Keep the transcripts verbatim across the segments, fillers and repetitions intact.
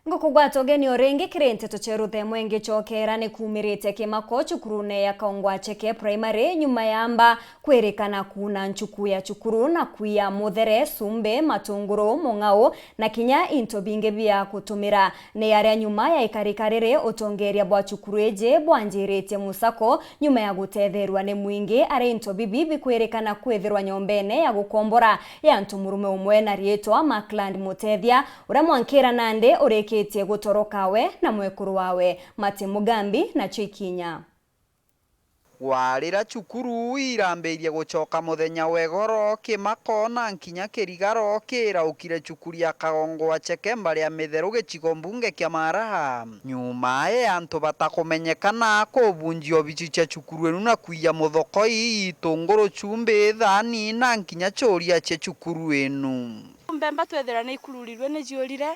Ngukugwata ugeni o ringi kiri nteto cia ruthemwe ngicokera ni kumirite kimako cukurune ya Kaongwa Cheke Primary nyuma ya mba kwirikana kuuna nchuku ya cukuru na kwiya muthere, cumbi, matunguru, mung'au na kinya into bingi bia gutumira. Ni aria nyuma ya ikarika riri utongeria bwa cukuru iji bwanjiritie musako nyuma ya gutetherua ni mwingi, aria into bibi bikwirikana kwithirwa nyombene ya gukombora ya antu murume umwe na riitwa Markland Mutethia, uria mwankira nandi urikitie gutoroka we na mwekuru wawe Martin Mugambi na Chikinya. Warira cukuru irambirie gucoka muthenya wa igoro, kimako na nkinya kirigaro kiraukire cukuru ya Kagongo wa Chekemba ria Mitheru gicigo mbunge kia Maraha. Nyuma ya antu batakumenyekana kubunjia obici cia cukuru inu na kwiya muthokoi, itunguru, chumbi, thani na nkinya churia cia cukuru inu. Mbemba twethira ni ikururirwe ni ciurire,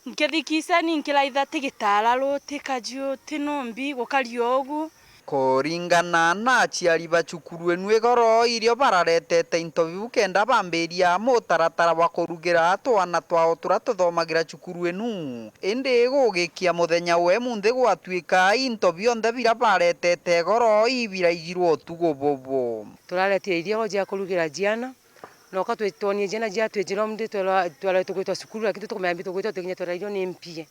nkithikise ni nkiraitha ti gitararu, ti kajiu, ti numbi, gukari o ugu. Kuringana na aciari ba cukuru inu igoro, irio bararetete into biu kenda bambiria mutaratara bwa kurugira twana twao turia tuthomagira cukuru inu. Indi gugikia muthenya wa umunthi gwatuika into bionthe biria baretete igoro ibiraigirwe utugu bubu. Turaretire irio cia kurugira ciana, noka twi-, twonie ciana ciatwijira umunthi twerwa, twerwa tugwitwa cukuru, lakini tutikumenya mbi tugwitwa, tukinya twerwa irio ni mpie.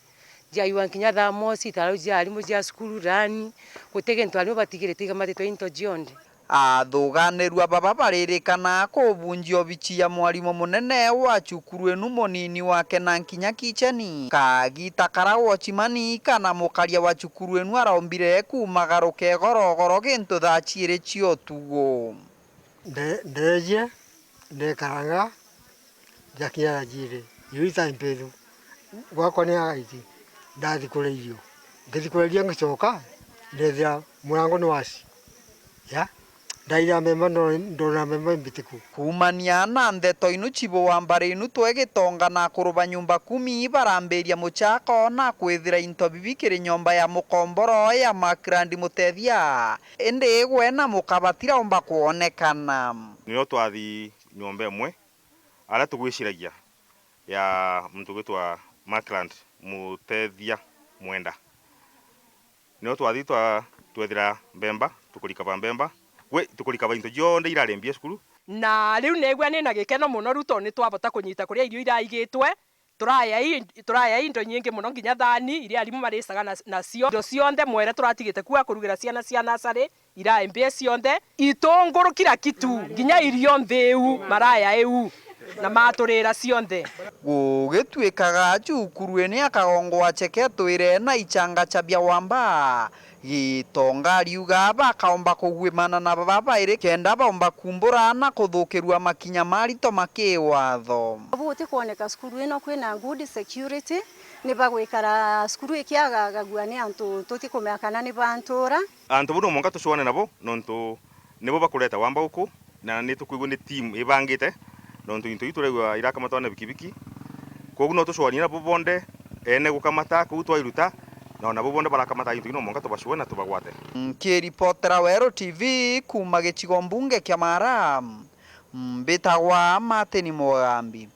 Ciaiwa nkinya thamosi, itararu cia arimu cia cukuru, rani, guti gintu arimu batigirite igamatitwe into cionthe. Athuganirua baba baririkana kubunjia obici ya mwarimu munene wa cukuru inu, munini wake na nkinya kicheni. Kagita kara wochimani kana mukaria wa cukuru inu arombire kumagaruka igorogoro gintu thaa ciiri cia utugu. Nde-, ndeejie, ndekaranga, njakinya thaa ciiri, irio itai mpithu. Gwakwa ni agaiti, ndathi kuria irio. Ngithi kuria irio ngicoka, ndethira murango ni waci. Ya? Ndaira mbemba, ndo-, ndona mbemba imbitiku. Kuumania na ndeto inu, chibu wa mbari inu twe Gitonga na akuru ba nyumba kumi barambiria muchako na kwithira into bibi kiri nyomba ya mukomboro ya Markland Mutethia. Indi gwe na muka batiraumba kwonekana. Nirio twathi nyomba imwe, aria tugwiciragia ya muntu ugwitwa Markland Mutethia Mwenda. Nirio twathi twa-, twethira mbemba, tukurikaba mbemba. Gwe tukurikaba into cionthe irari mbia cukuru. Na riu neegua ni na gikeno mono riu tondu ni twabota kunyita kuria irio iraigitwe. Turaya i-, turaya indo inyingi mono, nginya thani iria arimu maricaga na, nacio. Indo cionthe mwere turatigite kuo a kurugira ciana cia nasari, irae mbia cionthe, itunguru, kila kitu, nginya irio nthiu, maraya iu, na maturira cionthe. Gugituikaga cukuru ene akagongwa cheke twire na ichanga cha bia wamba. Gitonga ariuga bakaomba kugwimana na baba bairi kenda baomba kumbura na kuthukirua makinya marito ma kiwatho. Buti kwoneka cukuru ino kwina good security, ni bagwikara cukuru ikiagagagua ni antu tutikumenya kana ni ba ntura. Antu bau no mwanka tucwane nabo nontu nibo bakureta wamba guku. Na ni tukwigua ni team ibangite, nontu into iu turaigua irakamatwa na bikibiki. Kwogu no tucwanie nabo bonthe, ene gukamata kuu twairuta, na nabo bonthe barakamata into iu no mwanka tubacue na tubagwate. Nkiripotera Weru T V kuuma gicigo mbunge kia Mara, mbitagwa Martin Mugambi.